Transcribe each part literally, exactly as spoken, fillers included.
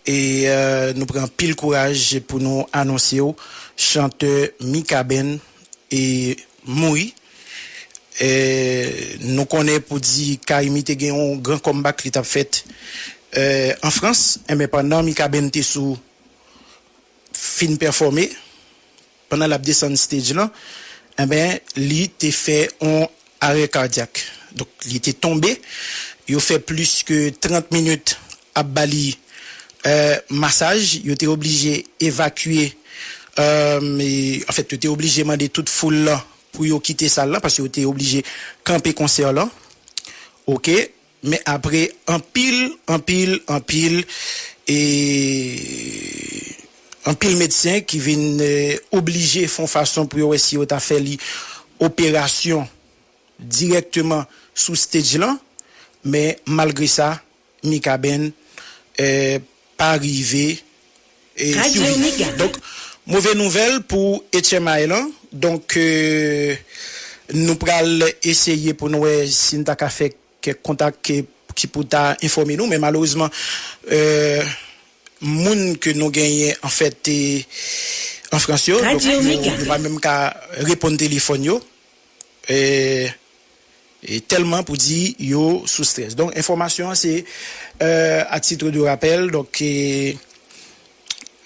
E euh, nou pran pil kouraj pou nou anonse w chantè Mikaben e mouri. E nou konnen pou di Carimi te gen yon gran comeback li t ap fèt euh, an Frans. Enben pandan Mikaben te sou fin pèfòme, pandan l ap desann stage lan, enben, li te fè yon arè kadyak. Donk, li te tonbe. Yo fè plis ke trant minit ap ba li euh, masaj. Yo te oblije evakye, euh, e, anfèt, yo te oblije mande tout foul lan pou yo kite sal lan, paske yo te oblije kanpe konsè lan. Oke, men apre anpil, anpil, anpil, e anpil medsen ki vin euh, oblije fè yon fason pou yo wè si yo ta fè li operasyon dirèkteman sou stage lan, men malgre sa, Mikaben euh, pa rive e siviv. Donk, move nouvèl pou H M I lan. Donk, euh, nou pral eseye pou nou wè si n ta ka fè kèk kontak ki, ki pou ta enfòme nou, men malerezman, euh, moun ke nou genyen anfèt e an Frans yo, donk nou, nou pa menm ka reponn telefòn yo. E, e tèlman pou di yo sou strès. Donk, enfòmasyon an se euh, à titre de rappel, donk, e,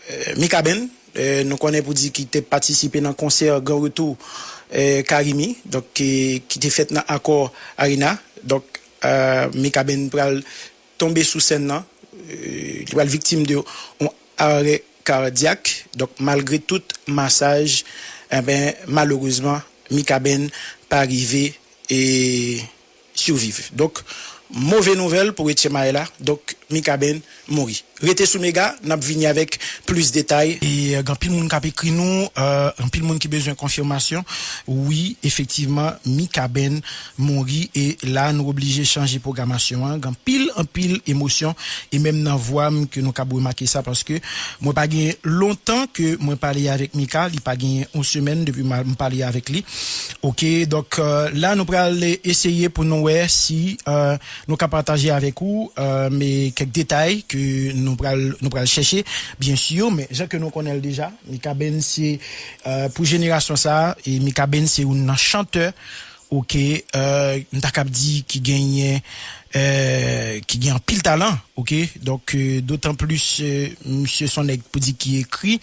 euh, Mikaben, euh, nou konnen pou di ki te patisipe nan konsè Gran Retou euh, Carimi, donk, ki, ki te fèt nan Accor Arena. Donk, euh, Mikaben pral tonbe sou sèn nan, euh, li pral viktim de yon arè kadyak. Donk, malgre tout masaj, enben, malerezman, Mikaben pa rive e siviv. Donk, move nouvèl pou H M I la. Donk, Mikaben mouri. Rete sou Mega, n ap vini avèk plis detay. E euh, gen anpil moun k ap ekri nou, euh, anpil moun ki bezwen konfimasyon. Wi, efektivman, Mikaben mouri e la nou oblije chanje pwogramasyon an. Gen anpil, anpil emosyon e menm nan vwa m ke nou kab remake sa paske mwen pa gen lontan ke mwen pale avèk Mika, li pa gen yon semèn depi m pale avèk li. Oke, donk euh, la nou pral eseye pou nou wè si euh, nou ka pataje avèk ou euh, men kèk detay ke nou pral, nou pral chèche, byen si, men jan ke nou konnen l deja, Mikaben se euh, pou jenerasyon sa a, e Mikaben se youn nan chantè, oke, euh, m ta kab di ki genyen, euh, ki gen anpil talan, oke, donk euh, dotan plis euh, misye se yon nèg pou di ki ekri,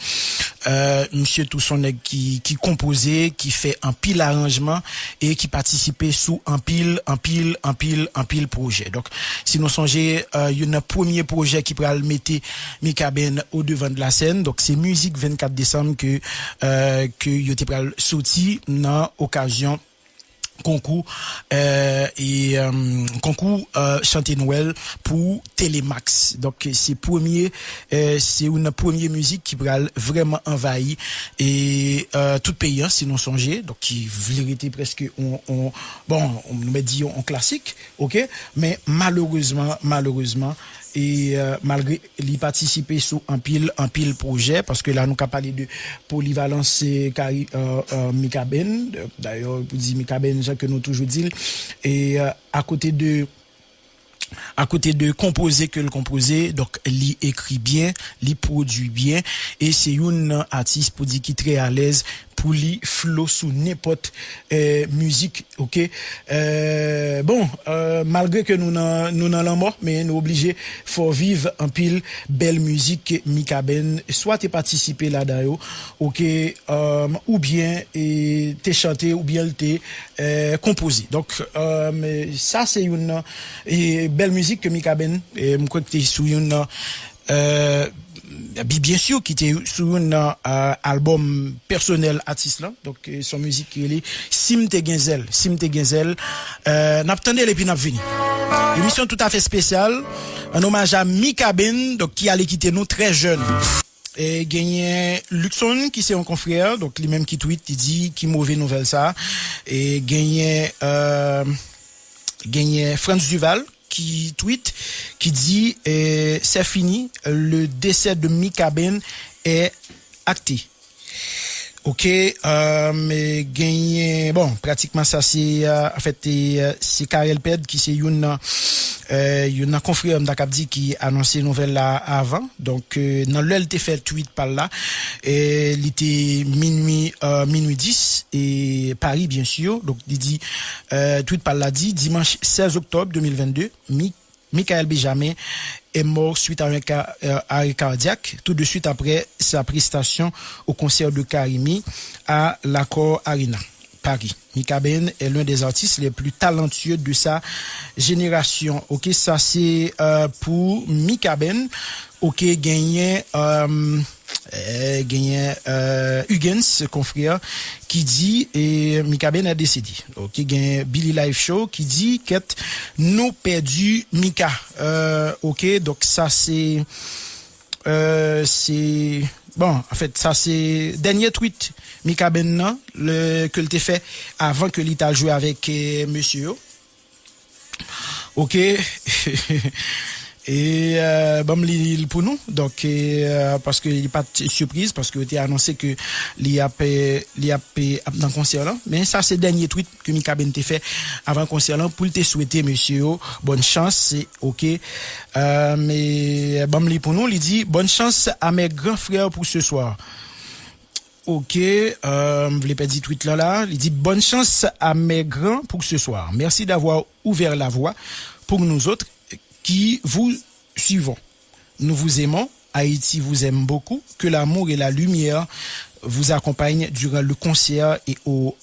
euh, misye tou se yon nèg ki, ki konpoze, ki fè anpil aranjman e ki patisipe sou anpil, anpil, anpil, anpil pwojè. Donk, si nou sonje, euh, youn nan premye pwojè ki pral mete Mikaben o devan de la sèn, donk se mizik vennkat desanm ke, euh, ke yo te pral soti nan okazyon konkou euh, e euh, konkou euh, chante Nwèl pou Telemax. Donk se premye euh, se youn nan premye mizik ki pral vrèman anvayi e euh, tout peyi an, si nou sonje, donk ki vle rete prèske on, on bon, nou mèt di on klasik, oke, men malerezman, malerezman, e euh, malgre li patisipe sou anpil, anpil pwojè, paske la nou ka pale de polivalans euh, Kari, euh, euh, Mikaben, dayè pou di Mikaben jan ke nou toujou di l, e euh, akote de akote de konpoze ke l konpoze, donk li ekri byen, li pwodui byen, e se youn nan atis pou di ki trè alèz pou li flo sou nenpòt euh, mizik, oke. Euh, bon, euh, malgre ke nou nan, nou nan lanmò, men nou oblije fè w viv anpil bèl mizik ke Mikaben swa te patisipe ladan yo, oke, euh, oubyen e, te chante, oubyen l te euh, konpoze. Donk, euh, sa se youn nan e, bèl mizik ke Mikaben, e, m kwè ki te sou youn nan euh, bi- byen si, ki te sou youn nan euh, albòm pèsonèl atis lan. Donk euh, se yon mizik ki rele Si m te gen zèl, Si m te gen zèl. Euh, n ap tande l epi n ap vini. Emisyon toutafè espesyal an omaj a Mikaben, donk ki ale kite nou trè jèn. E genyen Luckson ki se yon konfrè, donk li menm ki tweet, li di ki move nouvèl sa. E genyen euh, genyen Frantz Duval ki tweet, ki di euh, c'est fini, le décès de Mikaben est acté. Ok, um, e genyen, bon, pratikman sa se, uh, anfèt, e, uh, se Carel Pèd ki se youn nan, uh, youn nan konfrè m ta kab di ki anonse nouvèl la avan. Donk, uh, nan lè l te fè tweet pa l la, e, li te minui, uh, minui dis, e Paris, byen si. Donk, li di, uh, tweet pa l la di, dimanche seize octobre deux mille vingt-deux, mi Michael Benjamin est mort suite à un ca- euh, arrêt cardiaque tout de suite après sa prestation au concert de Carimi à l'Accor Arena, Paris. Mikaben est l'un des artistes les plus talentueux de sa génération. Ok, sa se, euh, pou Mikaben. Ok, genyen, euh, euh, genyen, euh, Hugens, konfrè, ki di, e, Mikaben a desede. Ok, genyen Billy Live Show ki di, kèt, nou pèdi Mika. Euh, ok, donk sa se, euh, se, bon, anfèt, sa se dènye tweet Mikaben nan, le, ke l te fè avan ke li t al jwe avèk, euh, mesye yo. Ok. E, euh, ban m li l pou nou. Donk, e, euh, paske li pa t sipriz, paske yo te anonse ke li ap, euh, li ap, euh, ap nan konsè lan. Men sa se dènye tweet ke Mikaben te fè avan konsè lan pou l te swete mesye yo bòn chans. Se ok. Euh, men ban m li pou nou. Li di, bonne chance à mes grands frères pour ce soir. Ok, euh, m vle pèdi tweet lan la. Li di, bonne chance à mes grands pour ce soir. Merci d'avoir ouvert la voie pour nous autres qui vous suivons. Nous vous aimons. Haïti vous aime beaucoup. Que l'amour et la lumière vous accompagnent durant le concert et au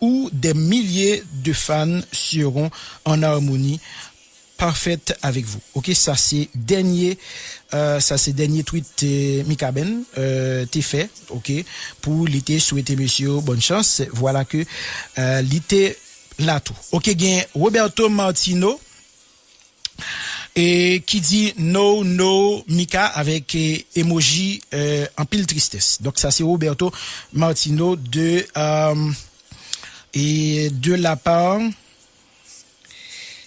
où des milliers de fans seront en harmonie parfaite avec vous. Ok, sa se dènye, euh, sa se dènye tweet, euh, Mikaben, euh, te fè, ok, pou li te swete mesye yo bòn chans. Vwala ke, euh, li te la tou. Ok, gen Roberto Martino, e ki di no, no, Mika avèk, e, emoji, e, anpil tristès. Donk sa se Roberto Martino de, e, e de la part,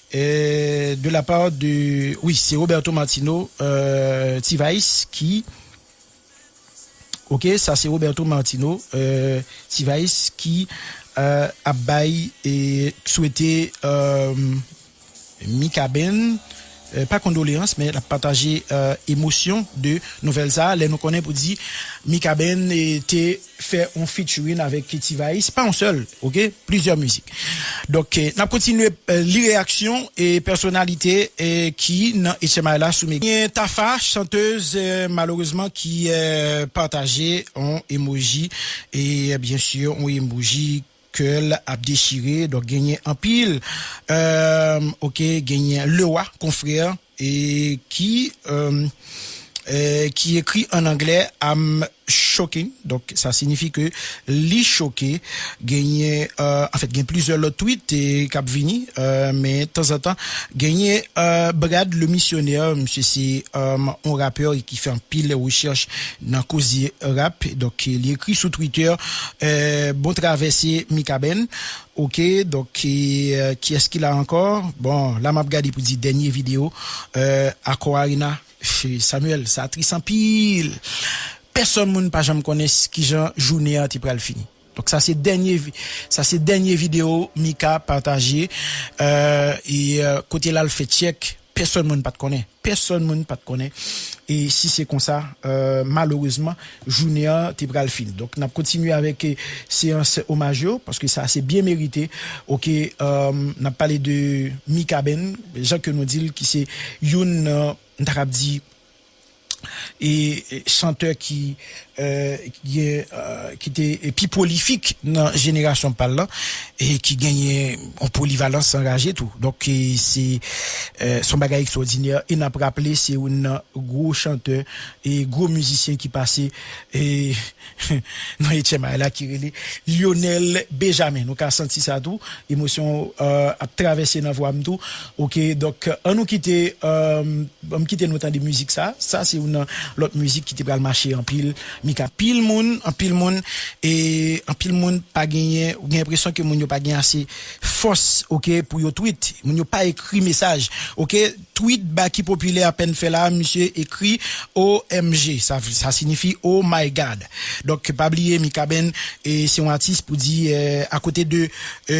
e, de la part de, wi, se Roberto Martino, e, T-Vice ki Ok, sa se Roberto Martino, euh, T-Vice ki, euh, ap bay e swete, euh, Mikaben, euh, pa kondoleyans, men l ap pataje, euh, emosyon de nouvèl sa a. Lè nou konnen pou di Mikaben, e, te fè yon featuring avèk T-Vice, pa yon sèl, ok, plizyè mizik. Donk, e, n ap kontinye, e, li reyaksyon e pèsonalite, e, ki nan H M I la sou Mega. Gen Tafa, chantèz, e, malerezman, ki, e, pataje yon emoji, e, byen si, yon emoji kè l ap dechire. Donk, genyen anpil, e, ok, genyen Lewa, konfrè, e ki, e, e, ki ekri an anglè, I'm shocking. Donk, sa siyifi ke li choke. Genyen, e, anfèt, gen plizyè lòt tweet, e, k ap vini, e, men tanzantan, genyen, e, Brad le Missionnaire, misye se, e, yon rapè e ki fè anpil rechèch nan koze rap. Donk, li ekri sou Twitter, e, bon travèse Mikaben. Ok, donk, e, kiyès ki la ankò? Bon, la m ap gade pou di dènye videyo, e, Accor Arena. Samuel, sa tris anpil. Pèsonn moun pa janm konnen s- kijan jounen an te pral fini. Donk, sa se dènye vi- sa se dènye videyo Mika pataje, e, e, e, kote l al fè tchèk, pèsonn moun pa t konnen. Pèsonn moun pa t konnen. E si se konsa, e, malerezman, jounen an te pral fini. Donk, n ap kontinye avèk, e, seyans omaj yo, paske sa se byen merite. Ok, e, n ap pale de Mikaben, jan ke nou di l, ki se youn nan, m ta kab di, e, e, chantè ki, e, ki, e, ki te, e, pi pwolifik nan jenerasyon pa l lan, e ki genyen yon polivalans anraje tou. Donk, e, se, e, se yon bagay ekstwòdinè. E n ap raple, se youn nan gwo chantè e gwo mizisyen ki pase, e, nan H M I la, ki rele Lionel Benjamin. Nou ka santi sa tou. Emosyon, e, ap travèse nan vwa m tou. Ok, donk, ann nou kite, e, ann kite nou tande mizik sa. Sa se youn nan lòt mizik ki te pral mache anpil. Mika, pil moun, anpil moun, e anpil moun pa genyen, ou gen enpresyon ke moun yo pa gen ase fòs, oke, pou yo tweet. Moun yo pa ekri mesaj, oke. Tweet ba ki popilè apèn fè la, misye ekri O M G, sa, sa siyifi Oh my God. Donk, pa bliye, Mikaben, e se yon atis pou di, e, akote de, e,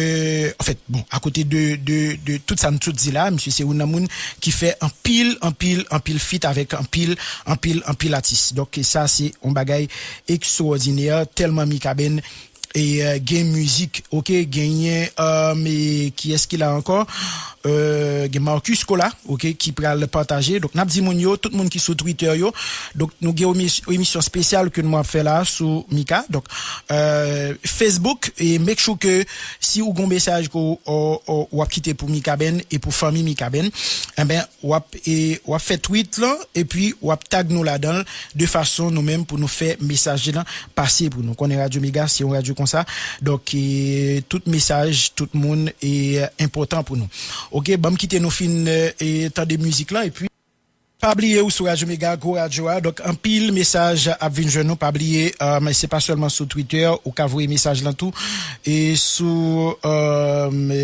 anfèt, bon, akote de, de, de tout sa m sot di la, misye se youn nan moun ki fè anpil, anpil, anpil feat avèk anpil, anpil, anpil atis. Donk, sa se yon bagay ekstwòdinè, tèlman Mikaben e, e, gen mizik, oke, genyen, e, e, kiyès ki la ankò? E, gen Marcus Cola, oke, ki pral pataje. Donk, n ap di moun yo, tout moun ki sou Twitter yo. Donk, nou gen emis-, emisyon espesyal ke nou ap fè la sou Mika. Donk, e, Facebook, e make sure ke si ou gon mesaj ke w, w, w, w ap kite pou Mikaben e pou fanmi Mikaben, enben, w ap, e, w ap fè tweet lan, epi w ap tag nou ladan l, de fason nou menm pou nou fè mesaj lan pase pou nou. Konnen Radyo Mega, se yon radyo konsa. Donk, e, tout mesaj, tout moun, e, enpòtan pou nou. Oke, ban m kite nou fin, e, e, tande mizik lan, epi pa bliye ou sou Radyo Mega, gwo radyo a. Donk, anpil mesaj ap vin jwenn nou. Pa bliye, e, se pa sèlman sou Twitter, ou ka voye mesaj lan tou. E sou, e, e,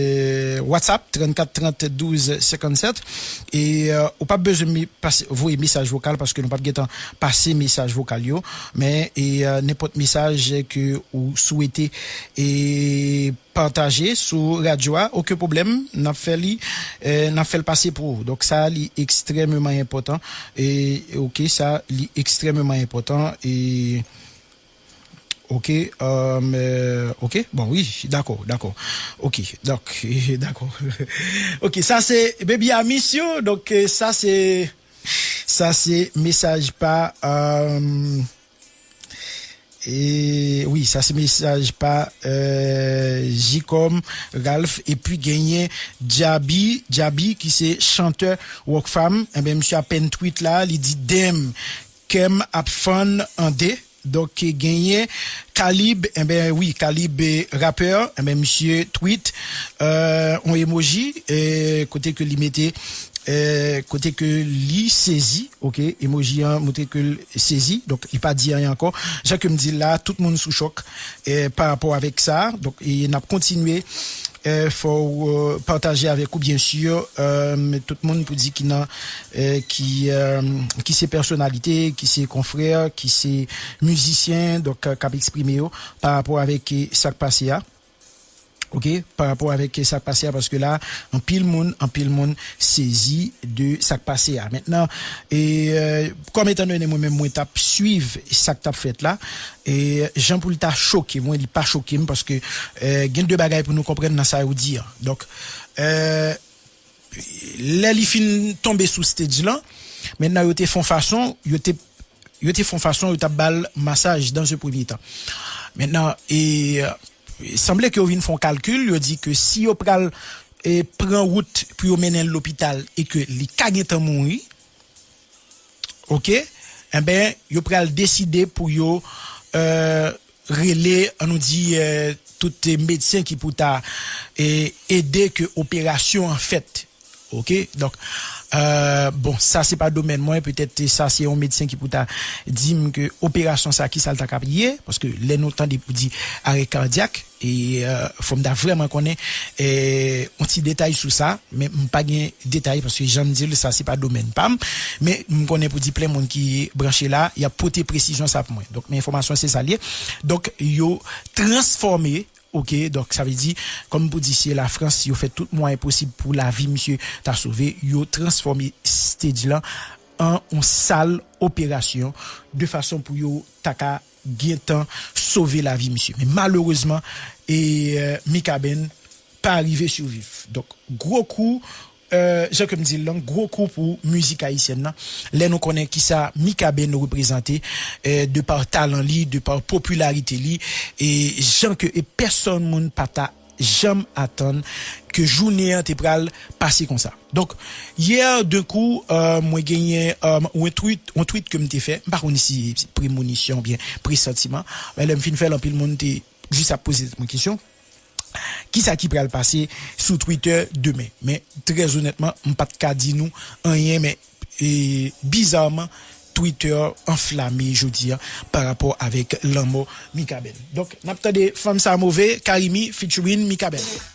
WhatsApp, trannkat trant douz senkannsèt. E, e, ou pa bezwen mi-, pase, voye mesaj vokal paske nou p ap gentan pase mesaj vokal yo. Men, e, e, nenpòt mesaj ke ou swete, e, pataje sou radyo a, okenn pwoblèm, n ap fè li, e, n ap fè l pase pou ou. Donk, sa, li ekstrèmeman enpòtan. E, oke, sa, li ekstrèmeman enpòtan. E, oke, e, e, oke, bon, wi, dakò, dakò. Oke, donk, e, dakò. Oke, sa se Baby I Miss You. Donk, e, sa se, sa se mesaj pa, e, E, wi, sa se mesaj pa, e, Jicom Ralph. Epi genyen Djaby, Djaby ki se chantè Rockfam. Enben, misye apèn tweet la, li di, "Damn, kè m ap fann an de." Donk, genyen Kalib, enben, wi, Kalib, e, rapè, enben, misye tweet, e, on emoji, e, kote ke li mete, e, kote ke li sezi, oke, emoji an montre ke l sezi, donk li pa di anyen ankò. Jan ke m di l la, tout moun sou chòk, e, pa rapò avèk sa, donk, e, n ap kontinye, e, fè w, e, pataje avèk ou, byen si, e, tout moun pou di ki nan, e, ki, e, ki se pèsonalite, ki se konfrè, ki se mizisyen, donk, e, k ap eksprime yo pa rapò avèk, e, sa k pase a. Oke, pa rapò avèk sa k pase a, paske la, anpil moun, anpil moun sezi de sa k pase a. Mentnan, e, e, kòm etan done mwen menm, mwen t ap swiv sa k t ap fèt la, e, jan pou l ta choke mwen, li pa choke m, paske, e, gen de bagay pou nou konprann nan sa yo di an. Donk, e, lè li fin tonbe sou stage lan, mentnan yo te fè yon fason, yo te, yo te fè yon fason, yo t ap ba l masaj dans un premier temps. Mentnan, e, sanble ke yo vin fè yon kalkil, yo di ke si yo pral, e, pran wout pou yo mennen l lopital e ke li ka gentan mouri, oke, enben, yo pral deside pou yo, e, rele, ann nou di, e, tout medsen ki pou ta, e, ede ke operasyon an fèt. Oke, donk, e, bon, sa se pa domèn mwen, petèt sa se yon medsen ki pou ta di m ke operasyon sa, ki sa l ta kab ye, paske lè nou tande pou di arè kadyak, e, e, fò m ta vrèman konnen, e, yon ti detay sou sa, men m pa gen detay, paske jan m di l, sa se pa domèn pa m, men m konnen pou di plen moun ki branche la, y ap pote presizyon sa pou mwen. Donk, men enfòmasyon se sa l ye. Donk, yo transfòme, oke, donk, sa vle di, kòm pou di, se Lafrans, yo fè tout mwayen posib pou lavi misye ta sove, yo transfòme stage lan an yon sal operasyon, de fason pou yo ta ka gentan sove lavi misye. Men malerezman, e, e, Mikaben pa rive siviv. Donk, gwo kou, e, jan ke m di l lan, gwo kou pou mizik ayisyèn nan. Lè nou konnen kisa Mikaben reprezante, e, de pa talan li, de pa popilarite li, e jan ke, e pèsonn moun pa ta janm atann ke jounen an te pral pase konsa. Donk, yè, d'un coup, e, mwen genyen, e, yon tweet, yon tweet ke m te fè. M pa konn si se premonisyon oubyen presantiman. Men lè m fin fè l, anpil moun te jis ap poze tèt mwen kesyon. Kisa ki pral pase sou Twitter demen? Men, trè onètman, m pa t ka di nou anyen, men, e, bizarman, Twitter anflame jodi a pa rapò avèk lanmò Mikaben. Donk, n ap tande fanm sa move, Carimi featuring Mikaben.